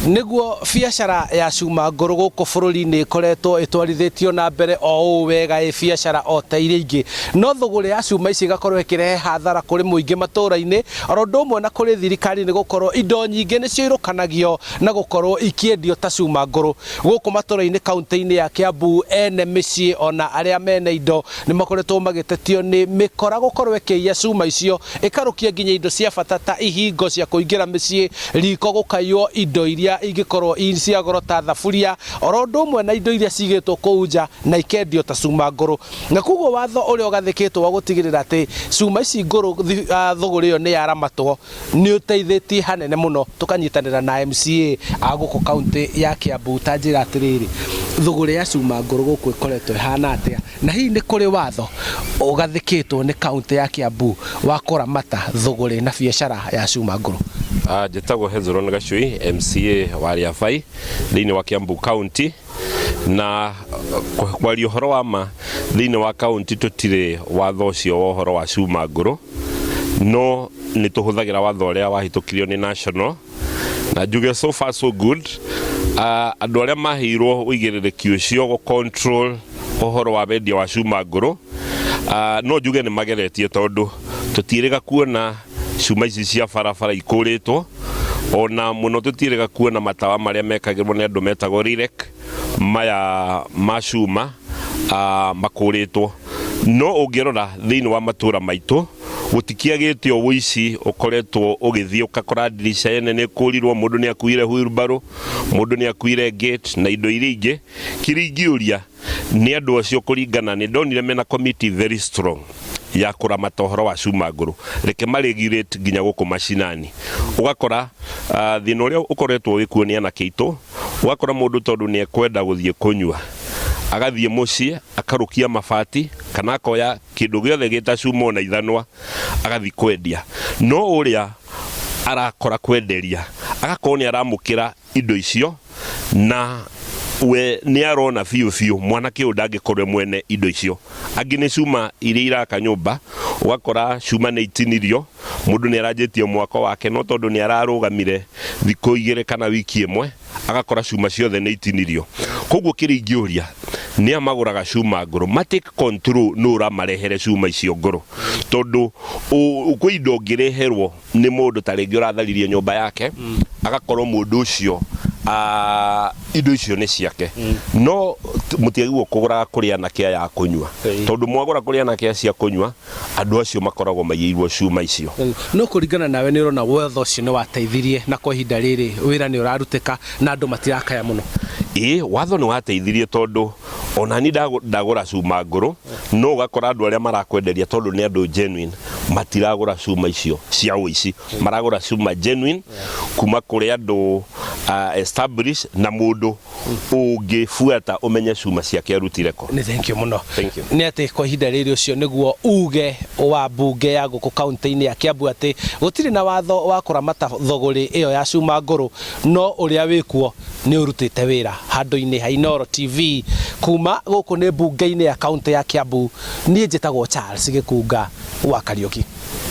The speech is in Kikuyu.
Nĩguo biacara ya cuma ngũrũ gũkũ bũrũri-inĩ ĩkoretwo ĩtwarithĩtio na mbere o ũũ wega ĩ biacara o ta iria ingĩ, no thũgũrĩ ya cuma ici ĩgakorwo ĩkĩrehe hathara kũrĩ mũingĩ matũũra-inĩ oro ũndũ ũmwe na kũrĩ thirikari nĩ gũkorwo indo nyingĩ nĩcio irũkanagio na gũkorwo ikĩendio ta cuma ngũrũ. Gũkũ matũũra-inĩ kaũntĩ-inĩ ya Kiambu ene mĩciĩ ona arĩa mene indo nĩ makoretwo magĩtetio nĩ mĩkora gũkorwo ĩkĩiya cuma icio ĩkarũkia nginya indo cia bata ta ihingo cia kũingĩra mĩciĩ, riko gũkaiywo indo iria ingĩkorwo i cia goro ta thaburia oro ũndũ ũmwe na indo iria cigĩtwo kũu nja na ikendio ta cuma ngũrũ. Na koguo watho ũrĩa ũgathĩkĩtwo wa gũtigĩrĩra atĩ cuma ici ngũrũ thũgũrĩ ĩyo nĩ yaramatwo nĩ ũteithĩtie hanene mũno tũkanyitanĩra na MCA a gũkũ kaũntĩ ya Kiambu. Ta njĩra atĩrĩrĩ, thũgũrĩ ya cuma ngũrũ gũkũ ĩkoretwo ĩhana atĩa na hihi nĩ kũrĩ watho ũgathĩkĩtwo nĩ kaũntĩ ya Kiambu wa kũramata thũgũrĩ na biacara ya cuma ngũrũ? Njĩtagwo Hezron Gachui, MCA wa Rĩabai thĩinĩ wa Kiambu County, na kwaria ũhoro wa ma, thĩinĩ wa kaunti tũtirĩ watho ũcio wa ũhoro wa cuma ngũrũ, no nĩ tũhũthagĩra watho ũrĩa wahĩtũkirio nĩ national, na njuge so far so good. Andũ arĩa maheirwo ũigĩrĩrĩki ũcio gũ control ũhoro wa wendia wa cuma ngũrũ, no njuge nĩ mageretie, tondũ tũtiĩrĩga kuona cuma ici cia barabara ikũrĩtwo, ona mũno tũtiĩrĩga kuona matawa marĩa mekagĩrwo nĩ andũ metagwo rirek maya ma cuma makũrĩtwo. No ũngĩrora thĩinĩ wa matũra maitũ, gũtikiagĩte o ũici ũkoretwo ũgĩthiĩ, ũgakora ndirica ene nĩ ĩkũrirwo, mũndũ nĩ akuire wheelbarrow, mũndũ nĩ akuire gate na indo iria ingĩ. Kĩrĩa ingĩũria nĩ andũ acio, kũringana nĩ ndonire mena committee very strong ya kũramata ũhoro wa cuma ngũrũ, reke ma regulate nginya gũkũ macinani. Ũgakora thĩna ũrĩa ũkoretwo wĩkuo nĩ anake aitũ, ũgakora mũndũ tondũ nĩ ekwenda gũthiĩ kũnyua, agathiĩ mũciĩ akarũkia mabati kana akoya kĩndũ gĩothe gĩta cuma ona ithanwa, agathiĩ kwendia, no ũrĩa arakora kwenderia agakorwo nĩ aramũkĩra indo icio, na we nĩ arona biũ biũ mwanake ũyũ ndangĩkorwo mwene indo icio. Angĩ nĩ cuma iria iraka nyũmba, ũgakora cuma nĩ itinirio, mũndũ nĩ aranjĩtie mwako wake, no tondũ nĩ ararũgamire thikũ 2 kana wiki 1, agakora cuma ciothe nĩ itinirio. Koguo kĩrĩa ingĩũria nĩ amagũraga cuma ngũrũ ma take control nũ ũramarehere cuma icio ngũrũ, tondũ kwĩ indo ũngĩreherwo nĩ mũndũ ta rĩngĩ ũratharirie nyũmba yake, agakorwo mũndũ ũcio indo icio nĩ ciake, no mũtiagĩrĩirwo kũgũraga kũrĩ anake aya a kũnyua, tondũ mwagũra kũrĩ anake acio a kũnyua, andũ acio makoragwo maiyĩirwo cuma icio. No kũringana nawe, nĩ ũrona watho ũcio nĩ wateithirie na kwa ihinda rĩrĩ wĩra nĩ ũrarutĩka na andũ matirakaya mũno? Ĩĩ, watho nĩ wateithirie, tondũ onani ndagũra cuma ngũrũ, no ũgakora andũ arĩa marakwenderia, tondũ nĩ andũ genuine, matiragũra cuma icio cia ũici, maragũra cuma genuine kuma kũrĩ andũ establish na mũndũ ũngĩbuata ũmenye cuma ciake arutire kũ. Nĩ thank you mũno. Thank you. Nĩ atĩ kwa ihinda rĩrĩ ũcio nĩguo uge wa mbunge ya gũkũ kaũntĩ-inĩ ya Kiambu, atĩ gũtirĩ na watho wa kũramata thũgũrĩ ĩyo ya cuma ngũrũ, no ũrĩa wĩkuo nĩ ũrutĩte wĩra. Handũ-inĩ ha Inooro TV kuma gũkũ nĩ mbunge-inĩ ya kaũntĩ ya Kiambu, niĩ njĩtagwo Charles Gĩkunga wa Kariũki.